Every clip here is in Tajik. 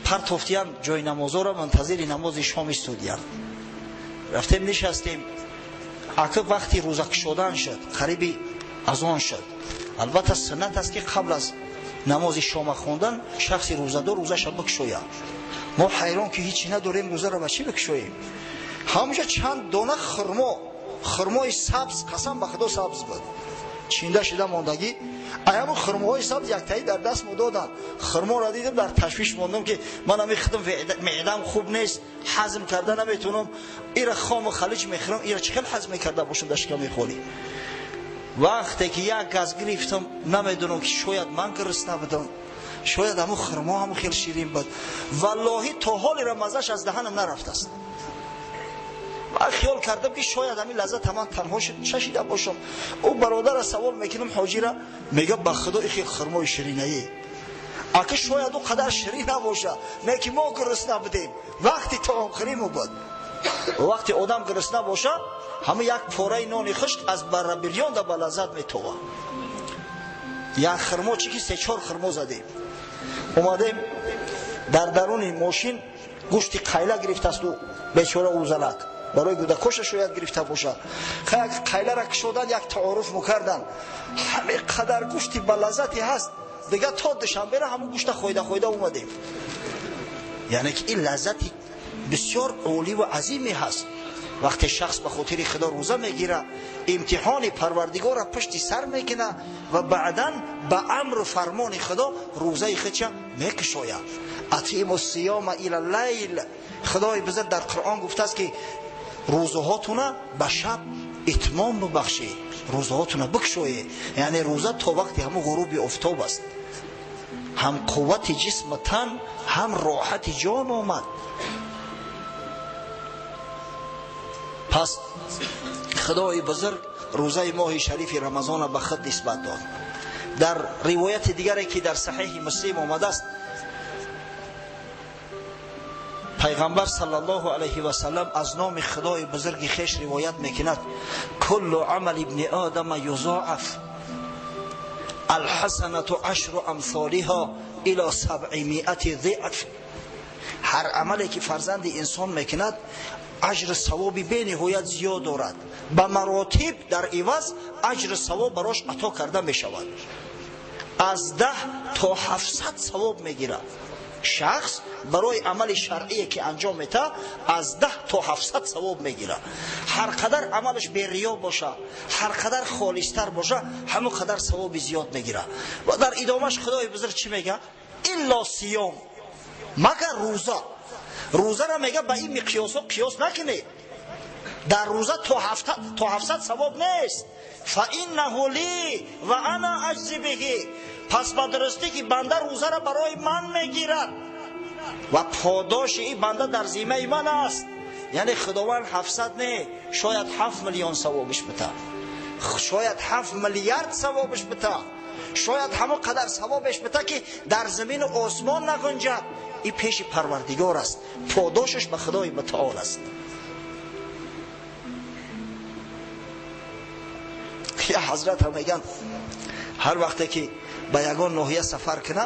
Партофтиян ҷои намозоро, мунтазири намози шом истодиян. Рафтем, нишастем. Ака вақти рӯза кушодан шуд, қариби азон шуд. Албатта суннат аст, ки қабл аз намози шома хондан шахси рӯзадор рӯзаша бикушояд. Мо ҳайрон, ки ҳечи надорем, рӯзаро ба чӣ бикушоем? Ҳамонҷа чанд дона хурмо, хурмои сабз, қасам ба Худо, сабз буд, чинда шуда мондагӣ. Аямо хурмоҳои сабз яктаи дар даст мо доданд. Хурморо дидам, дар ташвиш мондам, ки ман ами худам меъдам хуб нест, ҳазм карда наметавонам. Ира хому халиҷ мехӯрам, ира чӣ хел ҳазм мекарда бошам дар шиками холӣ? Вақте ки як газ гирифтам, намедонам, ки шояд ман гурусна будам, шояд ҳамун хурмо ҳам хел ширин буд, валлоҳи, то ҳолира маззаш аз даҳанам нарафтааст. Ман хиёл кардам, ки шояд ҳамин лаззата ман танҳо чашида бошам. Ӯ бародара савол мекунам, ҳоҷира, мега: «Ба Худо, и хел хурмои ширинае». Ака, шояд ӯ қадар ширин набоша, не ки мо гурусна будем, вақти таомхӯримо буд. Вақте одам гурусна боша, ҳама як пораи нони хушк аз барра бирёнда ба лаззат метова. Як хурмо чӣ, ки се-чор хурмо задем. Омадем, дар даруни мошин гӯшти қайла гирифтасту бечора ӯзалак барои гудакоша шояд гирифта бошад. Як қайлара кушодан, як таоруф мукардан, ҳаме қадар гӯшти ба лаззате ҳаст. Дига то Душанбера ҳамун гӯшта хойда хойда омадем. Яъне ки ин лаззати бисёр олӣ ва азиме ҳаст. Вақте шахс ба хотири Худо рӯза мегира, имтиҳони Парвардигорро пушти сар мекуна ва баъдан ба амру фармони Худо рӯзаи худша мекушояд. أتموا الصيام إلى الليل. Худои бузург дар Қуръон гуфтааст, ки рӯзаҳотуна ба шаб итмом бубахшед, рӯзаҳотуна бикушоед. Яъне рӯза то вақти ҳамун ғуруби офтоб аст. Ҳам қуввати ҷисму тан, ҳам роҳати ҷон омад. Пас Худои бузург рӯзаи моҳи шарифи Рамазона ба худ нисбат дод. Дар ривояти дигаре, ки дар Саҳеҳи Муслим омадааст, пайғамбар саллаллоҳу алайҳи васаллам аз номи Худои бузурги хеш ривоят мекунад: كل عمل ابن آدم يضاعف، الحسنة عشر أمثالها إلى 700 ضعف. Ҳар амале ки фарзанди инсон мекунад, аҷру савоби бениҳоят зиёд дорад, ба маротиб дар иваз аҷру савоб барош ато карда мешавад. Аз 10 то 700 савоб мегирад шахс барои амали шаръие ки анҷом мета, аз 10 то 700 савоб мегирад. Ҳар қадар амалаш бериё боша, ҳар қадар холистар боша, ҳамон қадар савоби зиёд мегирад. Ва дар идомаш Худои бузург чӣ мега? إلا الصيام, магар рӯза. Рӯзара мега, ба ин миқёсҳо қиёс накунед. Дар рӯза то 700 савоб нест. فإنه لي وأنا أجزي به. Пас ба дурустӣ, ки банда рӯзара барои ман мегирад ва подоши ин банда дар зиммаи ман аст. Яъне Худованд 700 не, шояд 7 миллион савобиш бита, шояд 7 миллиард савобиш бита, шояд ҳамон қадар савобеш бита, ки дар замину осмон нагунҷад. Ин пеши Парвардигор аст, подошаш ба Худои мутаол аст. Я ҳазрат ҳам меган, ҳар вақте ки ба ягон ноҳия сафар куна,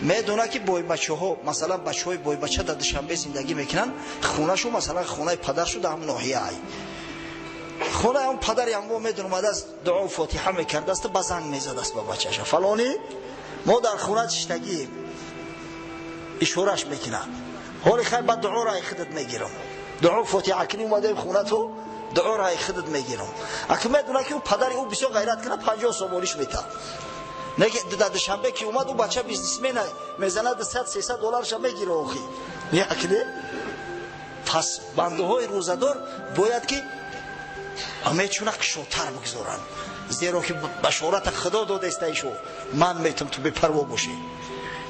медона, ки бойбачаҳо, масалан, бачаҳои бойбача дар Душанбе зиндагӣ мекунанд, хонашу, масалан, хонаи падаршу дар ҳамн ноҳия ай, хонаи ҳам падари ҳамво медон, омадааст, дуо фотиҳа мекардааст, ба занг мезадааст ба бачаша: «Фалонӣ, мо дар хона чиштагием». Ишораш мекунад: «Ҳоли хайр, ба дуоро ай худат мегирам, дуо фотиҳа кунӣ, омадаем хона, ту дуоро ай худат мегирам». Аки медона, ки ӯ падари ӯ бисёр ғайрат кунад, 50 сомониш метавад. Неки дар Душанбе ки омад, ӯ бача бизнесмена, мезанад, 200, 300 долларша мегира. Охи якне. Пас бандаҳои рӯзадор бояд ки мечуна кушодтар бигзоранд, зеро ки башората Худо додаистаишу ман метам, ту бепарво бошӣ.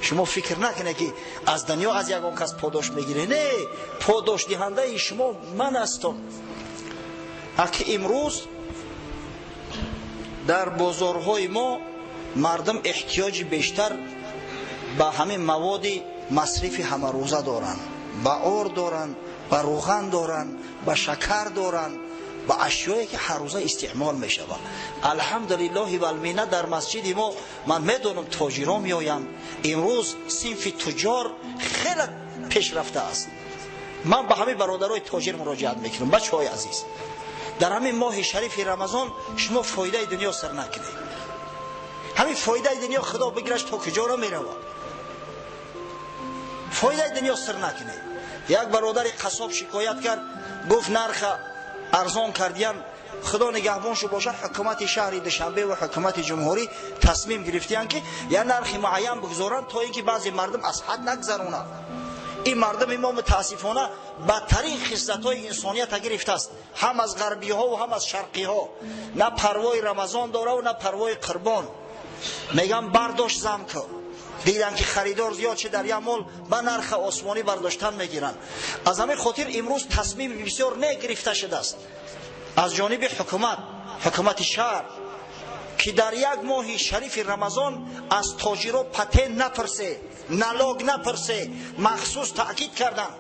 Шумо фикр накунед, ки аз дунё аз ягон кас подош мегиред. Не, подошдиҳандаи шумо ман ҳастам. Аки имрӯз дар бозорҳои мо мардум эҳтиёҷи бештар ба ҳамин маводи масрифи ҳамарӯза доранд, ба ор доранд, ба рӯған доранд, ба шакар доранд. Ба ашёе ки ҳар рӯза истеъмол мешавад. Алҳамдулиллоҳи валмина, дар масҷиди мо ман медонам тоҷиро меоянд. Имрӯз синфи туҷор хеле пешрафта аст. Ман ба ҳамин бародарои тоҷир муроҷиат мекунам. Бачаҳои азиз, дар ҳамин моҳи шарифи Рамазон шумо фоидаи дунё сар накунед. Ҳамин фоидаи дунё худо бигираш то куҷоро меравад. Фоидаи дунё сир накунед. Як бародари қассоб шикоят кард, гуфт нарха арзон кардиян. Худо нигаҳбоншу бошад, ҳукумати шаҳри Душанбе ва ҳукумати ҷумҳурӣ тасмим гирифтиянд, ки як нархи муайян бигузоранд, то ин ки баъзе мардум аз ҳад нагзаронад. Ин мардуми мо мутаассифона бадтарин хислатҳои инсонията гирифтааст, ҳам аз ғарбиҳо ва ҳам аз шарқиҳо. На парвои Рамазон дораву на парвои қурбон. Меган бардошт зам кун. Дидан ки харидор зиёд шуд дар як мол, ба нархи осмонӣ бардоштан мегиранд. Аз ҳамин хотир имрӯз тасмими бисёр негирифта шудааст аз ҷониби ҳукумат, ҳукумати шаҳр, ки дар як моҳи шарифи Рамазон аз тоҷиро патент напурсе, налог напурсе. Махсус таъкид карданд,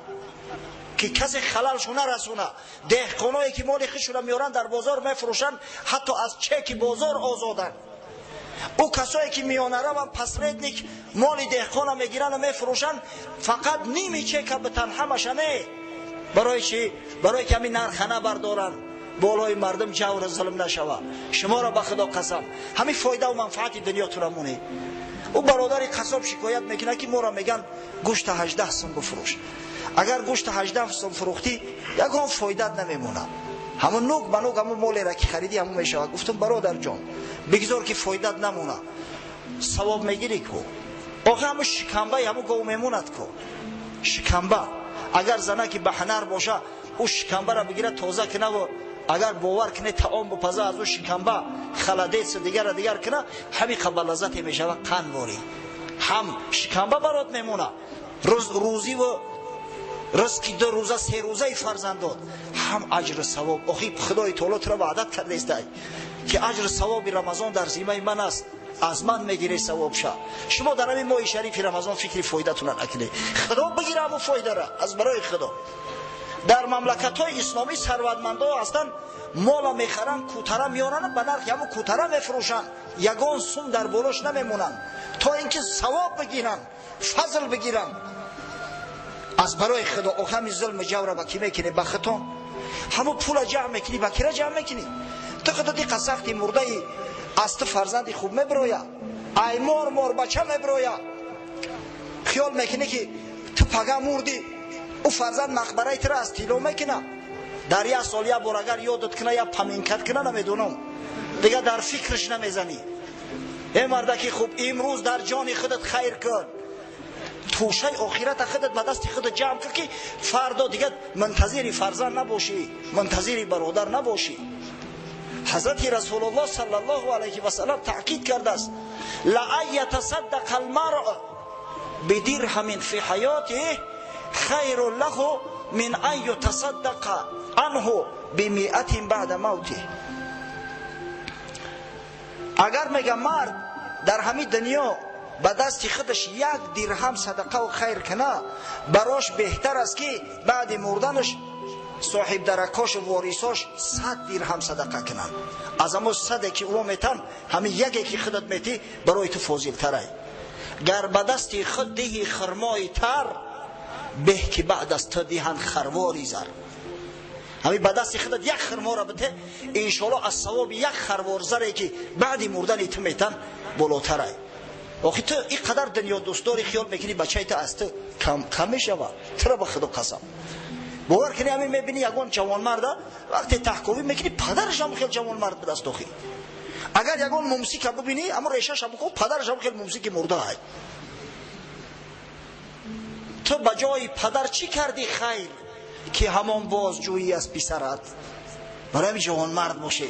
ки касе халалшу нарасона. Деҳқоное ки моли худшуна меоранд, дар бозор мефурӯшанд, ҳатто аз чеки бозор озоданд. Ӯ касое ки миёнараванд, посредник, моли деҳқона мегиранд мефурӯшанд, фақат ними чека битан, ҳамаша не. Барои чи? Барои ки ҳамин нарха набардоранд, болои мардум ҷавру зулм нашава. Шуморо ба худо қасам, ҳамин фоидаву манфаати дунётура монед. Ӯ бародари қассоб шикоят мекунад, ки моро меган гӯшта 18 сум бифурӯш. Агар гӯшта 18 сум фурӯхтӣ, ягон фоидат намемонад, ҳамун нук ба нук ҳамун молера ки харидӣ, ҳамун мешавад. Гуфтам: бародарҷон, бигзор ки фоидат намонад, савоб мегирӣ ку. Охи ҳамун шикамбаи ҳамун гов мемонад ку. Шикамба агар занаки ба ҳунар боша, ӯ шикамбара бигира, тоза кунаву агар бовар куне, таом бипаза, аз ӯ шикамба холодец дигара дигар куна, ҳамиқа ба лаззате мешава, қандворӣ. Ҳам шикамба барот мемона, рӯзиву ризқи 2 рӯза, 3 рӯзаи фарзандод, ҳам аҷру савоб. Охи Худои таоло туро ваъдат кардаистай, ки аҷру савоби Рамазон дар зимаи ман аст, аз ман мегирӣ савобша. Шумо дар ҳамин моҳи шарифи Рамазон фикри фоидатона накунед. Худо бигира ҳамун фоидара. Аз барои худо, дар мамлакатҳои исломӣ сарватмандҳо ҳастанд, мола мехаранд, кутара меоранд, ба нархи ҳамун кутара мефурӯшанд, ягон сум дар болош намемонанд, то ин ки савоб бигиранд, фазл бигиранд. Аз барои худо, охи ҳамин зулми ҷавра ба кӣ мекунӣ? Ба хитон ҳамун пула ҷамъ мекунӣ, ба кира ҷамъ мекунӣ? Ту худо диқа сахти мурдаи, аз ту фарзанди хуб мебироя, ай мор морбача мебироя. Хиёл мекунӣ, ки ту пага мурдӣ, ӯ фарзанд мақбараи тура аз тилло мекуна? Дар як сол як бор агар ёдат куна, як поминкать куна, намедонам, дига дар фикраш намезанӣ. Э мардаки хуб, имрӯз дар ҷони худат хайр кун, тӯшаи охирата худат ба дасти худат ҷамъ кун, ки фардо дига мунтазири фарзанд набошӣ, мунтазири бародар набошӣ. Ҳазрати Расулуллоҳ саллаллоҳу алайҳи васаллам таъкид кардааст: لأن يتصدق المرء بدرهم في حياته خير له من أن يتصدق عنه بمائة بعد موته. Агар, мега, мард дар ҳамин дунё ба дасти худаш як дирҳам садақаву хайр куна, барош беҳтар аст, ки баъди мурданаш соҳибдаракошу ворисош 100 дирҳам садақа кунанд. Аз ҳамо саде ки ӯ метан, ҳамин яке ки худат метӣ, барои ту фозилтарай. Гар ба дасти худ диҳи хирмои тар, беҳ ки баъд аз ту диҳанд харвори зар. Ҳамин ба дасти худат як хирморо бите, иншоалло аз савоби як харвор заре ки баъди мурдани ту метан, болотарай. Охи ту ин қадар дунё дӯстдори, хиёл мекунӣ бачаи ту аз ту кам мешавад? Тура ба худо қасам, бовар кунӣ, ҳамин мебинӣ ягон ҷавонмарда, вақте таҳковӣ мекунӣ, падараш ҳам хел ҷавонмард будааст. Охи агар ягон мумсика бибинӣ, ҳамон решаша бикун, падараш ҳам хел мумсики мурдаа. Ту ба ҷои падар чӣ кардӣ хайр, ки ҳамон бозҷӯӣ аз писарат? Барои ҳамин ҷавонмард боше.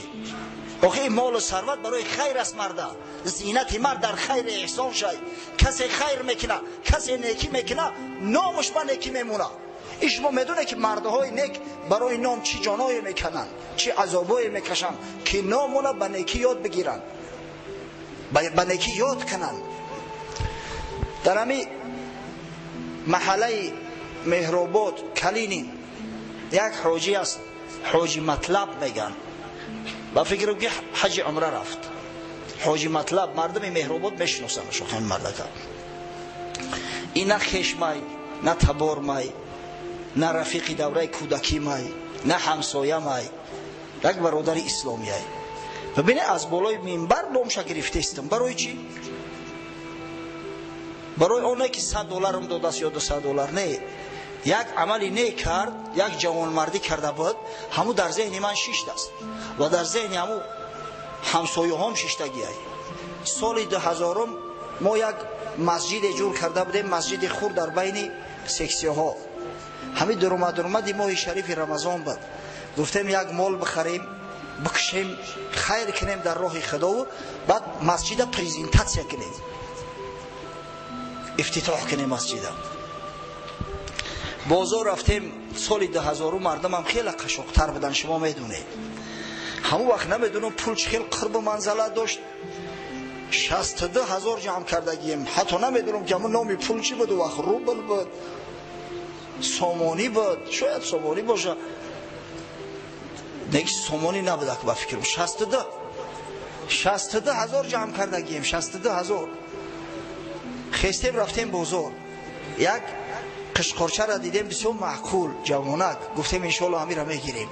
Охи ин молу сарват барои хайр аст. Марда, зинати мард дар хайри эҳсон шай. Касе хайр мекуна, касе некӣ мекуна, номуш ба некӣ мемона. Ин шумо медонед, ки мардҳои нек барои ном чӣ ҷоное мекунанд, чӣ азобое мекашанд, ки номуна ба некӣ ёд бигиранд, ба некӣ ёд кунанд. Дар ҳами маҳаллаи Меҳробод, Калинин, як ҳоҷӣ аст. Ҳоҷи Матлаб меган. Ба фикрам ки ҳаҷи умра рафт. Ҳоҷи Матлаб мардуми Меҳробод мешиносанд ин мардака. Ин на хешмай, на табормай, на рафиқи давраи кӯдакимай, на ҳамсоямай, як бародари исломияй. Бибине, аз болои минбар номша гирифтестам. Барои чӣ? Барои оне ки $100 додааст ё $200 не. Як амали не кард, як ҷавонмардӣ карда буд, ҳаму дар зеҳни ман шиштааст ва дар зеҳни ҳаму ҳамсояҳом шиштагиай. Соли 2000 мо як масҷиде ҷур карда будем, масҷиди хурд дар байни сексияҳо. Ҳамин дуромад-дуромади моҳи шарифи Рамазон буд. Гуфтем як мол бихарем, бикушем, хайр кунем дар роҳи Худову, баъд масҷида презентатсия кунем, ифтитоҳ кунем масҷида. Бозор рафтем соли 2000, мардумам хеле қашоқтар будан, шумо медонед. Ҳамон вақт намедонам пул чӣ хел қурбу манзалат дошт. 62 000 ҷамъ кардагием. Ҳатто намедонам ки ҳамон номи пул чӣ буд, вақт рубл буд, сомонӣ буд, шояд сомонӣ боша. Неки сомонӣ набудак ба фикрам. 62 000 ҷамъ кардагием, 62 000. Хестем рафтем бозор. Як қишқорчаро дидем, бисёр маъқул, ҷавонак. Гуфтем иншоалло ҳамира мегирем.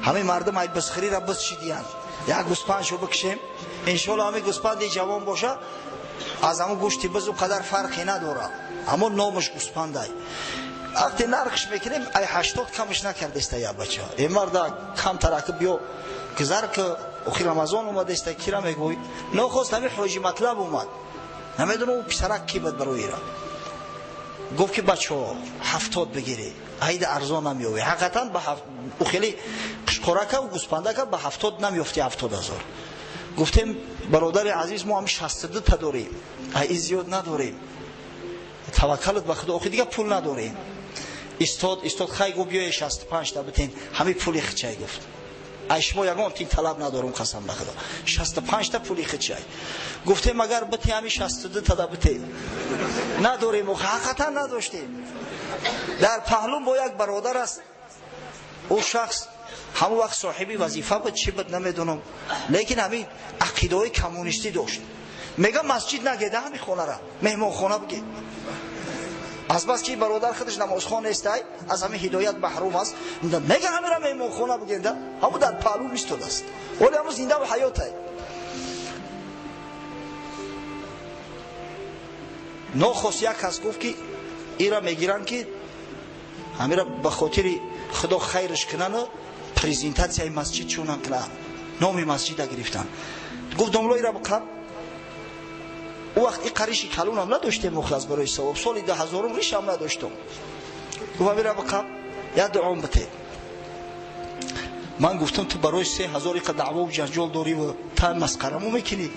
Ҳамин мардум ай бизхириро биз шидиянд. Як гӯспандшо бикшем, иншоалло ҳамин гӯспанди ҷавон боша, аз ҳамон гӯшти биз у қадар фарқе надорад. Ҳамон номаш гӯспандай. Вақте нархш мекунем, ай 80 камаш накардеста я бача. Э марда, камтараки биё гузар ки охи Рамазон омадеста, кира мегӯй? Нохост ҳамин Ҳоҷи Матлаб омад. Намедонам ӯ писарак ки буд барои ира. Гуфт ки бачаҳо 70 бигирӣ, айда арзон намеёвӣ. Ҳақиқатан ба ӯ хеле қишқорака гӯспандака ба 70 намеёфти, 70 000. Гуфтем бародари азиз, мо ҳами 62 та дорем, ай зиёд надорем. Таваккалат ба Худо, охи дига пул надорем. Истод, истод, хай гуфт, биёе 65 та битен, ҳами пули хичай гуфт. Ай шумо ягон тин талаб надорум, қасам ба Худо. 65 та пули хичай. Гуфтем агар бите ҳами 62 та да бите. Надорем, ҳақиқатан надоштем. Дар паҳлум бо як бародар аст. Ӯ шахс ҳамон вақт соҳиби вазифа буд, чӣ буд намедонам, лекин ҳамин ақидаҳои коммунистӣ дошт. Мега масҷид нагеда, ҳамин хонара меҳмонхона бигед. Аз бас ки бародар худаш намозхон нестай, аз ҳамин ҳидоят маҳрум аст, мега ҳамира меҳмонхона бигенда. Ҳамун дар паҳлум истодааст, оли ҳамун зинда ва ҳаётай. Нохост як кас гуфт ки ира мегиранд ки ҳамира ба хотири Худо хайрш кунану презентатсияи масҷид чунан кунанд. Номи масҷида гирифтанд. Гуфт домло ира биқаб. Ӯ вақт и қариши калунам надоштем, мухлас барои савоб. Соли 2000 ришам надоштум. Гуфт ҳамира биқаб, як дуом бите. Ман гуфтам ту барои 3000 иқа даъвову ҷанҷол дорӣ ва та масқараму мекунӣ.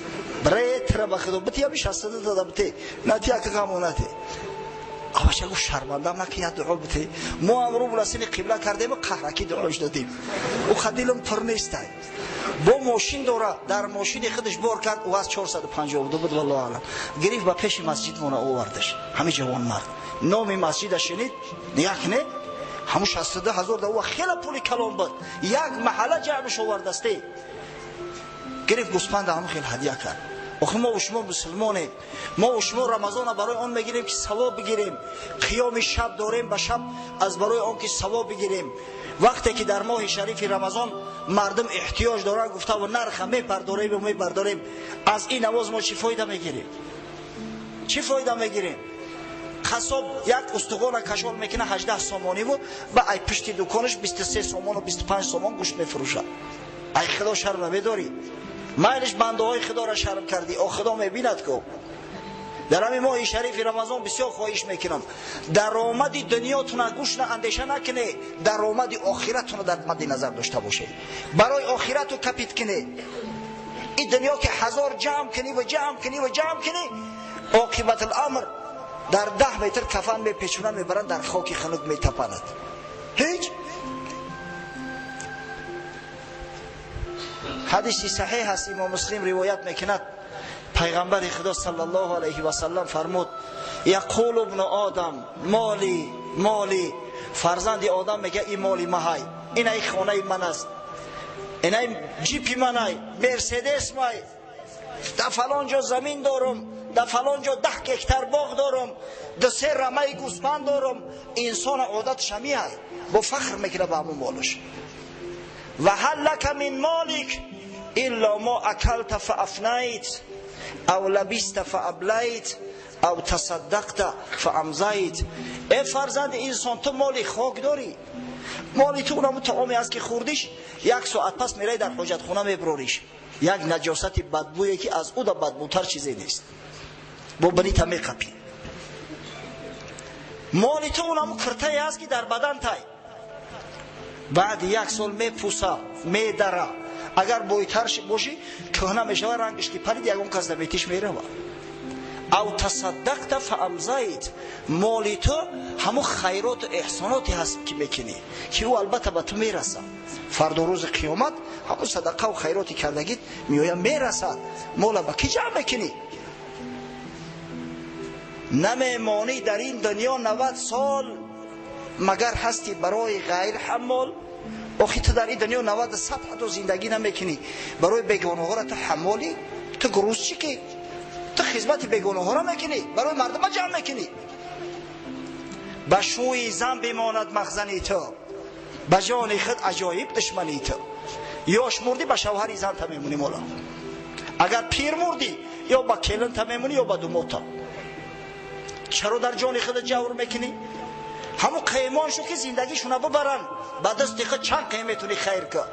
Бретра ба Худо бити ҳами 62 дада бите. Нати яка ғамонате. Абача гуфт шармандам наки, як дуо бите. Мо ҳам рӯ буласини қибла кардем ва қаҳракӣ дуош додем. Ӯ қадилам пур нестай. Бо мошин дора, дар мошини худаш бор кард, ӯ аз 452 буд, валлоҳу аълам. Гирифт ба пеши масҷид мона овардаш. Ҳамин ҷавонмард. Номи масҷида шунид, як не? Ҳамун 62 000 да ӯ хеле пули калон буд. Як маҳалла ҷамъш овардасте. Гирифт гӯспанда ҳамун хел ҳадя кард. Охи мо ва шумо мусулмонем. Мо ва шумо Рамазона барои он мегирем ки савоб бигирем. Қиёми шаб дорем ба шаб аз барои он ки савоб бигирем. Вақте ки дар моҳи шарифи Рамазон мардум эҳтиёҷ доранд, гуфта ва нарха мепардорем ва мебардорем. Аз ин навоз мо чӣ фоида мегирем? Чӣ фоида мегирем? Қассоб як устухона кашол мекунад 18 сомониву ба ай пушти дуконаш 23 сомону 25 сомон гӯшт мефурӯшад. Ай Худо шарм намедорӣ? Майлиш бандаҳои Худоро шарм кардӣ, о Худо мебинад ку. Дар ҳамин моҳи шарифи Рамазон бисёр хоҳиш мекунам, даромади дунётуна гӯш на андеша накунед, даромади охиратуна дар мадди назар дошта бошед. Барои охирату капит кунед. Ин дунё ки ҳазор ҷамъ кунӣ ва ҷамъ кунӣ ва ҷамъ кунӣ, оқибат аламр дар 10 метр кафан мепечонанд, мебаранд, дар хоки хунук метапанад. Ҳеҷ. Ҳадиси саҳеҳ аст, имом Муслим ривоят мекунад. Пайғамбари Худо саллаллоҳу алайҳи васаллам фармуд: яқулу ибну одам моли моли. Фарзанди одам мега ин моли маҳай. Инай хонаи ман аст, инай ҷипи манай, мерседес май, дар фалон ҷо замин дорам, дар фалон ҷо 10 гектар боғ дорам, 2-3 рамаи гӯспанд дорам. Инсона одаташ ҳамиай, бо фахр мекунад ба ҳамон молаш. Ва ҳал лака мин молик илла мо акалта фаафнайт ав лабиста фааблайт ав тасаддақта фаамзайт. Э фарзанди инсон, ту моли хок дорӣ, моли ту унаму таоме аст ки хӯрдиш, як соат пас мераи дар ҳоҷатхона меброриш, як наҷосати бадбӯе ки аз ӯ да бадбӯтар чизе нест, бо бинита меқапӣ. Моли ту унаму киртае аст ки дар бадан тай, баъди як сол мепӯса, медара, агар бойтар бошӣ кӯҳна мешава, рангиш ки парид ягон кас наметиш мерава. Ав тасаддақта фаамзайт, моли ту ҳамун хайроту эҳсоноте ҳаст ки мекунӣ, ки ӯ албатта ба ту мерасад. Фардо рӯзи қиёмат ҳамун садақаву хайроти кардагит меоя мерасад. Мола ба кӣ ҷамъ мекунӣ? Намемонӣ дар ин дунё 90 сол, магар ҳастӣ барои ғайр ҳаммол? Охи ту дар ин дунё 90 ҳатто зиндагӣ намекунӣ, барои бегонаҳоро ту ҳаммолӣ, ту грузчикӣ, ту хизмати бегонаҳоро мекунӣ, барои мардума ҷамъ мекунӣ. Ба шӯи зан бимонад махзани ту, ба ҷони худ аҷоиб душмани ту. Ёш мурдӣ ба шавҳари занта мемонӣ мола, агар пир мурдӣ ё ба келинта мемонӣ ё ба думота. Чаро дар ҷони худ ҷавр мекунӣ? Ҳамун қаймон шу ки зиндагишуна бибаранд, ба дасти худ чанд қайм метунӣ хайр кар.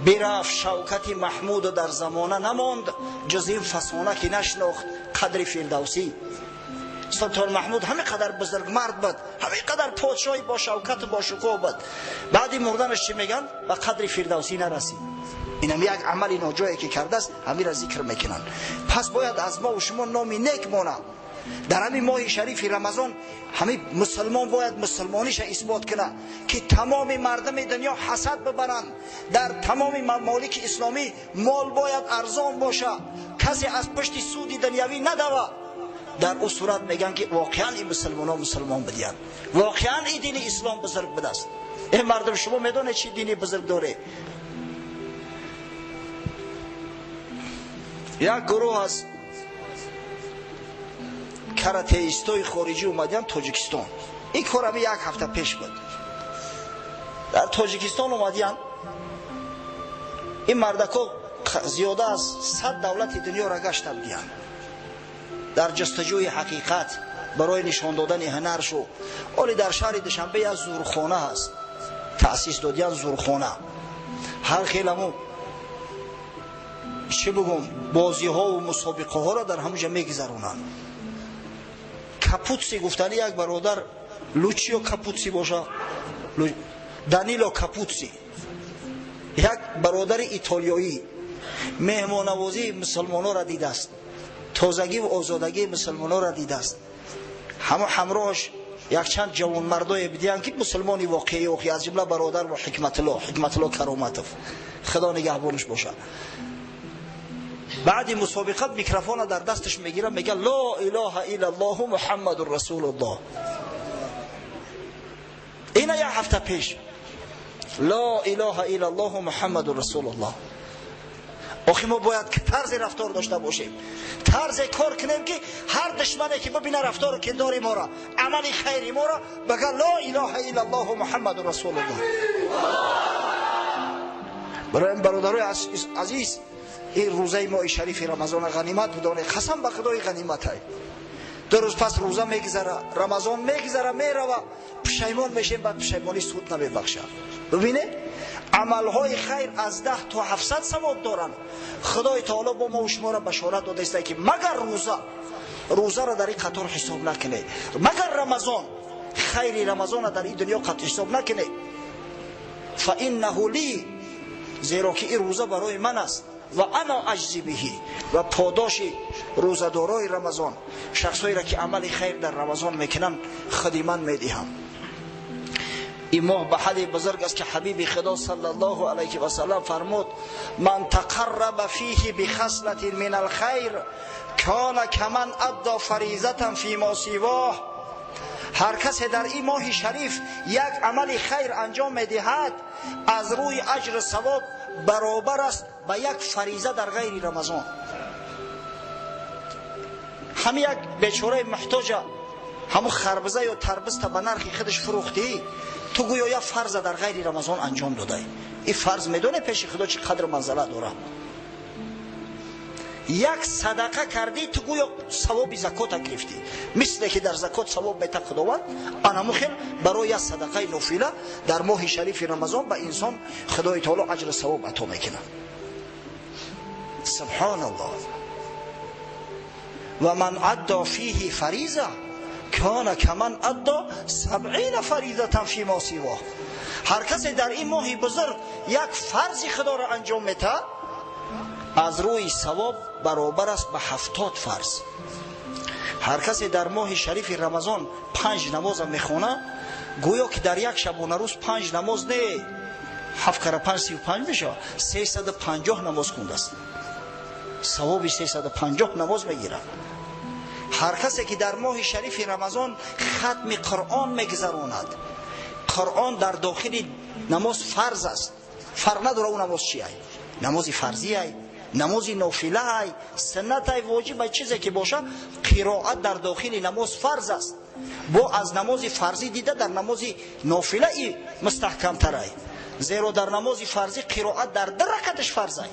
Бирафт шавкати Маҳмуду дар замона намонд ҷуз ин фасона ки нашинохт қадри Фирдавсӣ. Султон Маҳмуд ҳамин қадар бузургмард буд, ҳамин қадар подшоҳи бо шавкату бо шукӯҳ буд, баъди мурданаш чӣ мегӯянд? Ба қадри Фирдавсӣ нарасид. Инам як амали ноҷое ки кардааст, ҳамира зикр мекунанд. Пас бояд аз мо ва шумо номи нек монад. Дар ҳамин моҳи шарифи Рамазон ҳамин мусулмон бояд мусулмониша исбот кунад, ки тамоми мардуми дунё ҳасад бибаранд. Дар тамоми мамолики исломӣ мол бояд арзон бошад, касе аз пушти суди дунявӣ надава. Дар ӯ сурат мегӯянд ки воқеан ин мусулмонҳо мусулмон будиянд, воқеан ин дини ислом бузург будааст. Э мардум, шумо медонед чӣ дини бузург доред? Як гурӯҳ аз каратеистои хориҷӣ омадиянд Тоҷикистон. Ин кор ҳами як ҳафта пеш буд. Дар Тоҷикистон омадиянд. Ин мардако зиёда аз 100 давлати дунёро гашта будиянд дар ҷустуҷӯи ҳақиқат барои нишон додани ҳунаршу. Оли дар шаҳри Душанбе як зурхона ҳаст, таъсис додиянд зурхона. Ҳар хел ҳаму чӣ бигӯм, бозиҳову мусобиқаҳоро дар ҳамун ҷо мегузаронанд. Капутси гуфтани як бародар, Лучио Капутси боша, Данило Капутси, як бародари итолиёӣ меҳмонавозии мусулмононро дидааст, тозагиву озодагии мусулмононро дидааст. Ҳамо ҳамроҳаш якчанд ҷавонмардое бидиянд ки мусулмони воқеӣ охи, аз ҷумла бародар ва Ҳикматулло Кароматов, Худо нигаҳбонаш бошад. Баъди мусобиқа микрофона дар дасташ мегирад, мегӯяд: ло илоҳа иллаллоҳу муҳаммадун расулуллоҳ. Ина як ҳафта пеш ло илоҳа иллаллоҳу муҳаммадун расулуллоҳ. Охи мо бояд тарзи рафтор дошта бошем, тарзе кор кунем ки ҳар душмане ки бибина рафтору кирдори моро, амали хайри моро, бага ло илоҳа иллаллоҳу муҳаммадун расулуллоҳ. Барои бародарои азиз, ин рӯзаи моҳи шарифи Рамазона ғанимат бидонед. Қасам ба Худои ғаниматай. 2 рӯз пас рӯза мегузара, Рамазон мегузара, мерава, пушаймон мешем, баъд пушаймонӣ суд намебахшад. Бибинед, амалҳои хайр аз 10 то 700 савоб доранд. Худои таоло бо мо шуморо башорат додааст ки магар рӯза, рӯзаро дар ин қатор ҳисоб накунед, магар Рамазон, хайри Рамазонро дар ин дунё қатъ ҳисоб накунед. Фа иннаҳу ли, зеро ки ин рӯза барои ман аст, ва ана аҷзи биҳи, ва подоши рӯзадорои Рамазон, шахсҳоеро ки амали хайр дар Рамазон мекунанд, худи ман медиҳам. Ин моҳ ба ҳадди бузург аст ки ҳабиби Худо саллаллоҳу алайҳи васаллам фармуд: ман тақарраба фиҳи бихаслатин мин алхайр кана каман адда фаризатан фима сивоҳ. Ҳар касе дар ин моҳи шариф як амали хайр анҷом медиҳад, аз рӯи аҷру савоб баробар аст ба як фариза дар ғайри Рамазон. Ҳами як бечораи муҳтоҷа ҳамун харбиза ё тарбизта ба нархи худаш фурӯхтӣ, ту гӯё як фарза дар ғайри Рамазон анҷом додаӣ. Ин фарз медонӣ пеши Худо чӣ қадр манзала дорад? Як садақа кардӣ, ту гӯё савоби закота гирифтӣ. Мисле ки дар закот савоб мета Худованд, анаму хел барои як садақаи нофила дар моҳи шарифи Рамазон ба инсон Худои таоло аҷру савоб ато мекунад. Субҳоналлоҳ. Ва ман адда фиҳи фариза кана каман адда 70 фаризатан фима сивоҳ. Ҳар касе дар ин моҳи бузург як фарзи Худоро анҷом метаҳад, аз рӯи савоб баробар аст ба 70 фарз. Ҳар касе дар моҳи шарифи Рамазон 5 намоза мехонад, гӯё ки дар як шабонарӯз 5 намоз не, 7 кара 5 35 мешавад, 350 намоз хондааст. Савоби 350 намоз мегирад. Ҳар касе ки дар моҳи шарифи Рамазон хатми Қуръон мегузаронад, Қуръон дар дохили намоз фарз аст. Фарқ надорад ӯ намоз чи ай, намози фарзӣ ай, намози нофила ай, суннат ай, воҷиб ай, чизе ки бошад, қироат дар дохили намоз фарз аст. Бо аз намози фарзӣ дида дар намози нофила и мустаҳкамтар ай, зеро дар намози фарзӣ қироат дар 2 ракаташ фарз ай.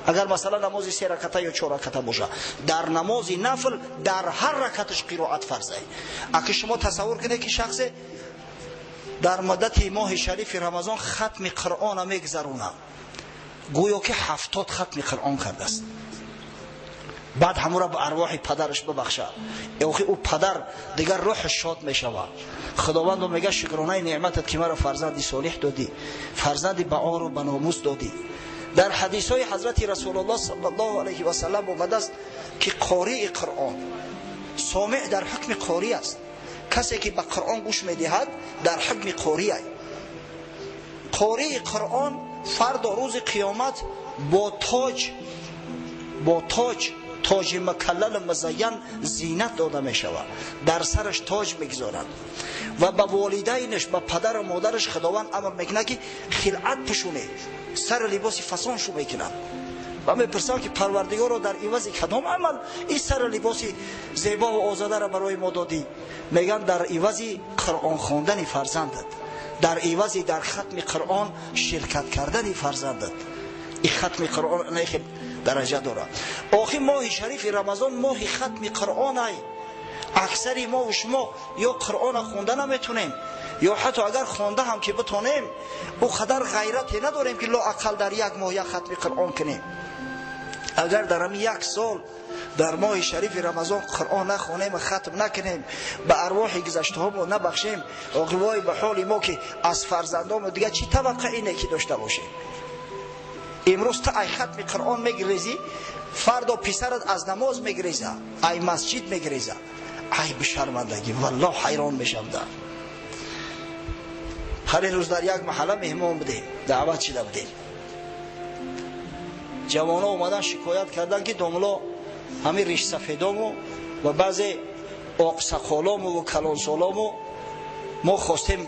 Агар масалан намози 3 раката ё 4 раката бошад, дар намози нафл дар ҳар ракаташ қироат фарз ай. Аки шумо тасаввур кунед ки шахсе дар муддати моҳи шарифи Рамазон хатми Қуръона мегузаронад, гӯё ки 70 хатми Қуръон кардааст. Баъд ҳамура ба арвоҳи падараш бибахшад. Охи ӯ падар дигар рӯҳаш шод мешавад. Худовандо мегӯяд шукронаи неъматат ки маро фарзанди солиҳ додӣ, фарзанди ба ору ба номус додӣ. Дар ҳадисҳои ҳазрати Расулуллоҳ саллаллоҳу алайҳи васаллам омадааст ки қории Қуръон сомеъ дар ҳукми қорӣ аст. Касе ки ба Қуръон гӯш медиҳад дар ҳукми қорӣ ай. Қории Қуръон фардо рӯзи қиёмат бо тоҷ, тоҷи мукаллалу музайян зинат дода мешавад, дар сараш тоҷ мегузоранд ва ба волидайнаш, ба падару модараш Худованд амр мекунад ки хилъат пӯшонед, сару либоси фасон шу мекунад. Ва мепурсам ки Парвардигоро дар ивази кадом амал ин сару либоси зебову озодаро барои мо додӣ? Мегӯянд дар ивази Қуръон хондани фарзандат, дар ивази дар хатми Қуръон ширкат кардани фарзандат. Ин хатми Қуръон нахел дараҷа дорад. Охи моҳи шарифи Рамазон моҳи хатми Қуръон ай. Аксари мо ва шумо ё Қуръона хонда наметунем, ё ҳатто агар хонда ҳам ки битонем, ӯ қадар ғайрате надорем ки лоақал дар як моҳ як хатми Қуръон кунем. Агар дар ҳамин як сол дар моҳи шарифи Рамазон Қуръон нахонем ва хатм накунем, ба арвоҳи гузаштаҳомо набахшем, вой ба ҳоли мо ки аз фарзандомо дигар чӣ таваққаи неки дошта бошем? Имрӯз ту ай хатми Қуръон мегирезӣ, фардо писарат аз намоз мегиреза, ай масҷид мегиреза. Ай бишармандагӣ, валлоҳ ҳайрон мешавам. Ҳар рӯз дар як маҳалла меҳмон будем, даъват шида будем. Ҷавонҳо омадан шикоят карданд ки домло ҳамин ришсафедому ва баъзе оқсақолому ва калонсолому мо хостем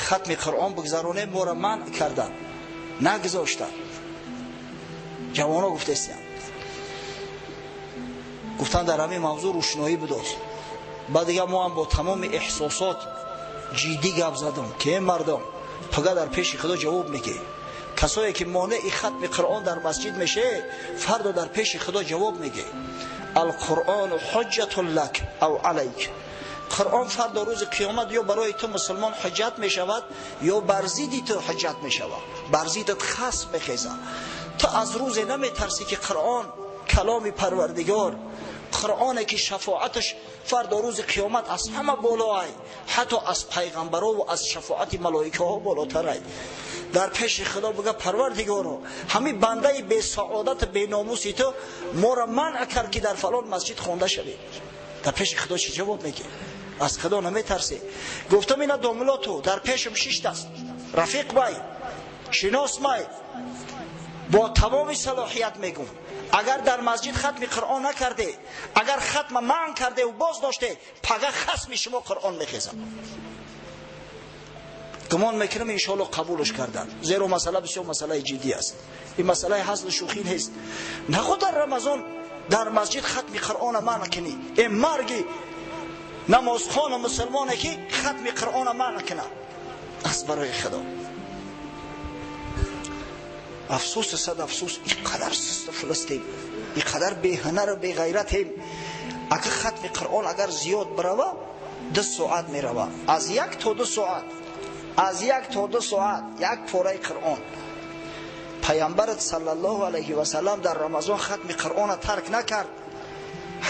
хатми Қуръон бигзаронем, моро манъ карданд, нагузоштанд. Ҷавонҳо гуфтестиянд, гуфтанд дар ҳамин мавзӯъ рӯшноӣ бидоз. Баъд дигар мо ҳам бо тамоми эҳсосот ҷиддӣ гап задам ки э мардом, пага дар пеши Худо ҷавоб мегӣ. Касое ки монеи хатми Қуръон дар масҷид меше, фардо дар пеши Худо ҷавоб мегӣ. Алқуръону ҳуҷҷатун лак ав алайк. Қуръон фардо рӯзи қиёмат ё барои ту мусулмон ҳуҷҷат мешавад, ё бар зидди ту ҳуҷҷат мешавад, бар зиддат хасм мехезад. Ту аз рӯзе наметарсӣ ки Қуръон каломи Парвардигор, Қуръоне ки шафоаташ фардо рӯзи қиёмат аз ҳама боло ай, ҳатто аз пайғамбаро ва аз шафоати малоикаҳо болотар ай. Дар пеши Худо бигӯ Парвардигоро, ҳамин бандаи бесаодату беномуси ту моро манъ кард ки дар фалон масҷид хонда шавем. Дар пеши Худо чӣ ҷавоб мегӣ? Аз Худо наметарсӣ? Гуфтам ина домло ту дар пешам шиштаст, рафиқ май, шинос май, бо тамоми салоҳият мегӯм, Агар дар масҷид хатми Қуръон накарде, агар хатма манъ карде ва боз доште, пага хасми шумо Қуръон мехезад. Гумон мекунам иншоалло қабулш карданд, зеро масъала бисёр масъалаи ҷиддӣ аст. Ин масъалаи ҳазлу шӯхӣ нест. Наход дар Рамазон дар масҷид хатми Қуръона манъ кунӣ. Э марги намозхону мусулмоне ки хатми Қуръона манъ кунад. Аз барои Худо. Афсӯс, сад афсӯс, ин қадар сусту филистем, ин қадар беҳунару беғайратем. Агар хатми Қуръон агар зиёд бирава, 2 соат мерава. Аз 1 то 2 соат. Аз 1 то 2 соат як пораи Қуръон. Пайғамбарат саллаллоҳу алайҳи васаллам дар Рамазон хатми Қуръонро тарк накард.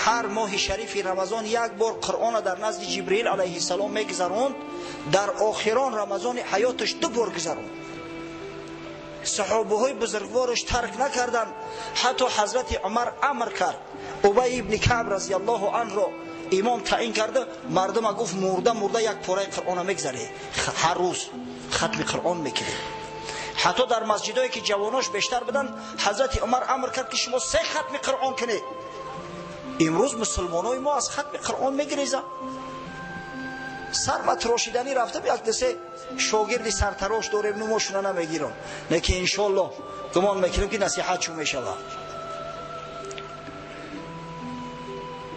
Ҳар моҳи шарифи Рамазон як бор Қуръонро дар назди Ҷибриил алайҳиссалом мегузаронд. Дар охирон Рамазони ҳаёташ 2 бор гузаронд. Саҳобаҳои бузургвораш тарк накарданд. Ҳатто ҳазрати Умар амр кард, Убай ибни Каъб разияллоҳу анҳро имом таъин карда, мардума гуфт мурда мурда як пораи Қуръонро мегузаред, ҳар рӯз хатми Қуръон мекунед. Ҳатто дар масҷидое ки ҷавонош бештар буданд, ҳазрати Умар амр кард ки шумо 3 хатми Қуръон кунед. Имрӯз мусулмонои мо аз хатми Қуръон мегирезанд. Сар ба тирошиданӣ рафтам, як десе шогирди сартарош дорем, нумошуна намегирам. Лекин иншоаллоҳ гумон мекунем ки насиҳат чун мешавад.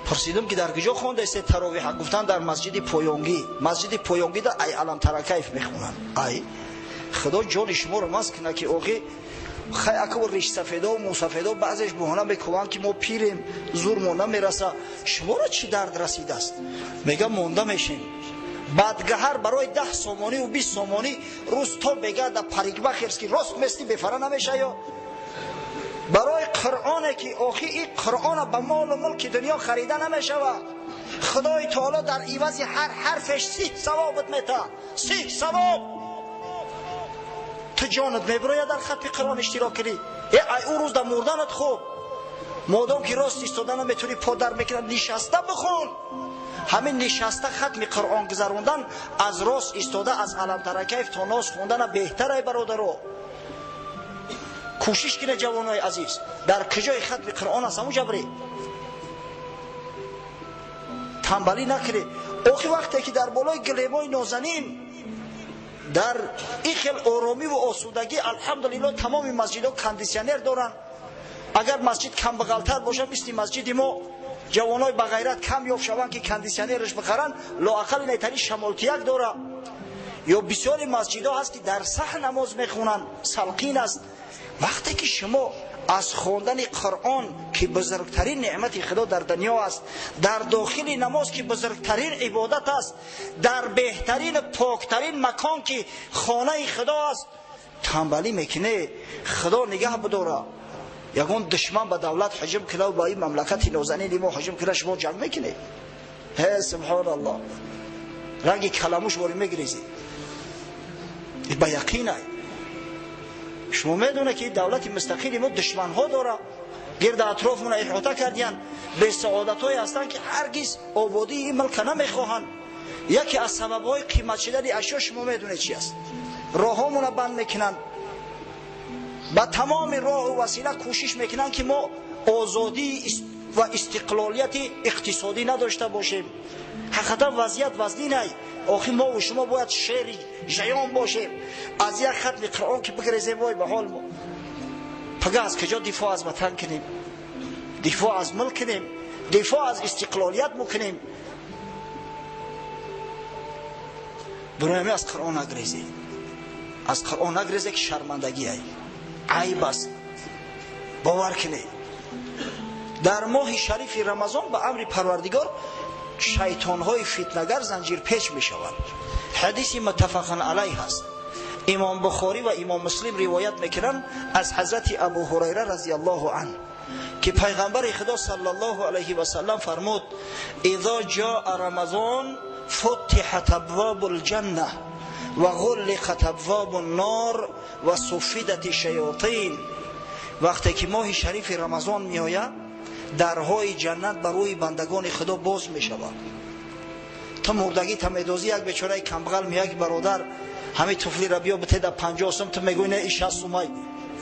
Пурсидам ки дар куҷо хондаистед таровиҳ? Гуфтанд дар масҷиди Поёнгӣ. Масҷиди Поёнгида ай Аламтаракаев мехонанд. Ай Худо ҷони шуморо маст кунад ки охи хай аку ришсафедо мусафедо баъзеш баҳона мекунанд ки мо пирем, зурмо намераса. Шуморо чӣ дард расидааст? Мегам монда мешем. Бадгаҳар барои 10 сомонӣ ва 20 сомонӣ рӯз то бега да парикмахерски рост мести бефара намешаё. Барои Қуръоне ки охи ин Қуръона ба молу мулки дунё харида намешавад. Худои таоло дар ивази ҳар ҳарфеш 30 савобат метаҳад. 30 савоб. Ту ҷонат мебирояд дар хатми Қуръон иштирок кунӣ. Э ай ӯ рӯз дар мурданат хуб. Модом ки рост истода наметавонӣ, подар мекунад, нишаста бихун. Ҳамин нишаста хатми Қуръон гузарондан аз рост истода аз Аламтаракаев то нос хондана беҳтарай, бародаро. Кӯшиш кунед ҷавонои азиз, дар куҷои хатми Қуръон аст ҳамун ҷабре. Танбалӣ накунед. Охи вақте ки дар болои гилемои нозанин дар ин хел оромӣ ва осудагӣ, алҳамдулиллоҳ, тамоми масҷидҳо кондитсионер доранд. Агар масҷид камбағалтар бошад, мисли масҷиди мо, ҷавонои ба ғайрат кам ёфт шаванд ки кондитсионераш бихаранд, лоақал инайтари шамолтияк дорад. Ё бисёри масҷидҳо ҳаст ки дар саҳн намоз мехонанд, салқин аст. Вақте ки шумо аз хондани Қуръон, ки бузургтарин неъмати Худо дар дунё аст, дар дохили намоз, ки бузургтарин ибодат аст, дар беҳтарин поктарин макон, ки хонаи Худо аст, танбалӣ мекунед, Худо нигаҳ бидорад. Ягон душман ба давлат ҳуҷум кунад, ба ин мамлакати нозанини мо ҳуҷум кунад, шумо ҷанг мекунед. Ҳе субҳоналлоҳ, ранги каламуш ворӣ мегирезед. Ба яқин ай. Шумо медонед ки давлати мустақили мо душманҳо дорад, гирда атрофмона иҳота кардиянд, бесаодатҳое ҳастанд ки ҳаргиз ободии ин мулка намехоҳанд. Яке аз сабабҳои қимат шудани ашё шумо медонед чи аст? Роҳҳомона банд мекунанд, ба тамоми роҳу васила кӯшиш мекунанд ки мо озодӣ ва истиқлолияти иқтисодӣ надошта бошем. Ҳақиқатан вазъият вазнин ай. Охи мо ва шумо бояд шери жаён бошем. Аз як хатми Қуръон ки бигрезем, вой ба ҳол мо. Пага аз куҷо дифоъ аз ватан кунем, дифоъ аз мулк кунем, дифоъ аз истиқлолият мекунем? Барои ҳамин аз Қуръон нагрезед. Аз Қуръон нагрезед ки шармандагӣ ай, айб аст. Бовар кунед, дар моҳи шарифи Рамазон ба амри Парвардигор шайтонҳои фитнагар занҷирпеч мешаванд. Ҳадиси муттафақан алайҳ аст. Имом Бухорӣ ва Имом Муслим ривоят мекунанд аз ҳазрати Абу Ҳурайра разияллоҳу анҳ ки пайғамбари Худо саллаллоҳу алайҳи васаллам фармуд: изо ҷоа рамазон футиҳат абвобу лҷанна ва ғуллиқат абвобу ннор ва суфидат шаётин. Вақте ки моҳи шарифи Рамазон меояд, дарҳои ҷаннат ба рӯи бандагони Худо боз мешавад. Ту мурдагӣ та медозӣ, як бечораи камбағал меояд ки бародар, ҳамин туфлиро биё бите дар 50 сум, ту мегӯӣ не, ин 60 сумай.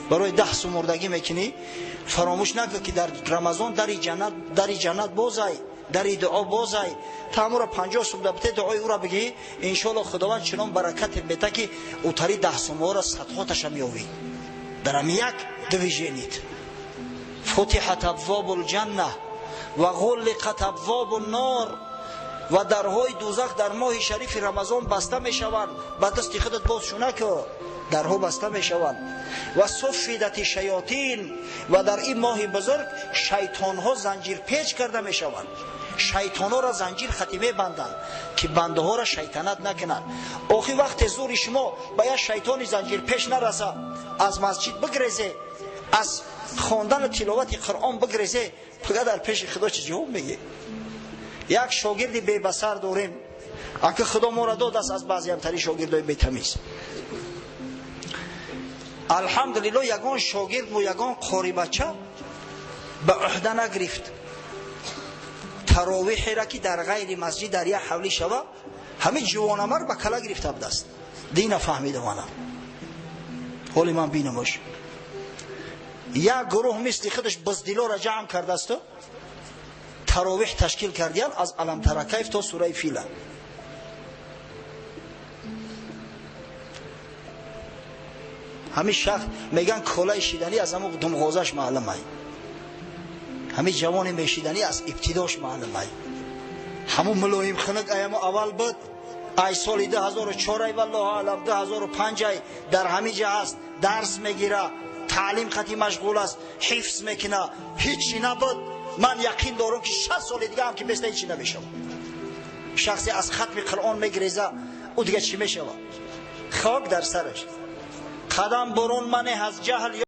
Барои 10 сум мурдагӣ мекунӣ, фаромӯш накун ки дар Рамазон дари ҷаннат бозай, дари дуо бозай. Та ҳамура 50 сум да бите, дуои ӯра бигӣ, иншоалло Худованд чунон баракате мета ки ӯтари 10 сумҳоро садҳоташа меёвӣ. Дар ҳами як движенит. Футиҳат абвобул ҷанна ва ғуллиқат абвобун нор, ва дарҳои дӯзах дар моҳи шарифи Рамазон баста мешаванд. Ба дасти худат боз шунаку, дарҳо баста мешаванд. Ва суффидати шаётин, ва дар ин моҳи бузург шайтонҳо занҷирпеч карда мешаванд. Шайтонҳоро занҷир хати мебанданд ки бандаҳоро шайтанат накунанд. Охи вақте зури шумо ба як шайтони занҷирпеч нараса, аз масҷид бигрезе, аз хондану тиловати Қуръон бигрезе, пага дар пеши Худо чӣ ҷавоб мегӣ? Як шогирди бебасар дорем, ака Худо моро додааст аз баъзеамтари шогирдои бетамиз. Алҳамдулилло, ягон шогирд бу ягон қорибача ба ӯҳда нагирифт таровиҳера ки дар ғайри масҷид дар як ҳавлӣ шава, ҳамин ҷувонамар ба кала гирифта будааст. Дина фаҳмида мана ҳоли ман бинамош. Як гурӯҳ мисли худаш буздилоро ҷамъ кардаасту таровиҳ ташкил кардиян аз Аламтаракайф то сураи Фила. Ҳамин шахс меган колаи шиданӣ аз ҳамон думғозаш маълумай, ҳамин ҷавони мешиданӣ аз ибтидош маълумай. Ҳамун мулоим хунук аямо аввал буд, ай соли 2004 ай, валлоҳу аълам, 2005 ай, дар ҳамин ҷа ҳаст, дарс мегира, таълим хати машғул аст, ҳифз мекуна, ҳичи набуд. Ман яқин дорам ки 60 соли дига ҳам ки беста ҳичи намешавад. Шахсе аз хатми Қуръон мегиреза, ӯ дига чӣ мешавад? Хок дар сараш. Қадам бурун мане аз ҷаҳл.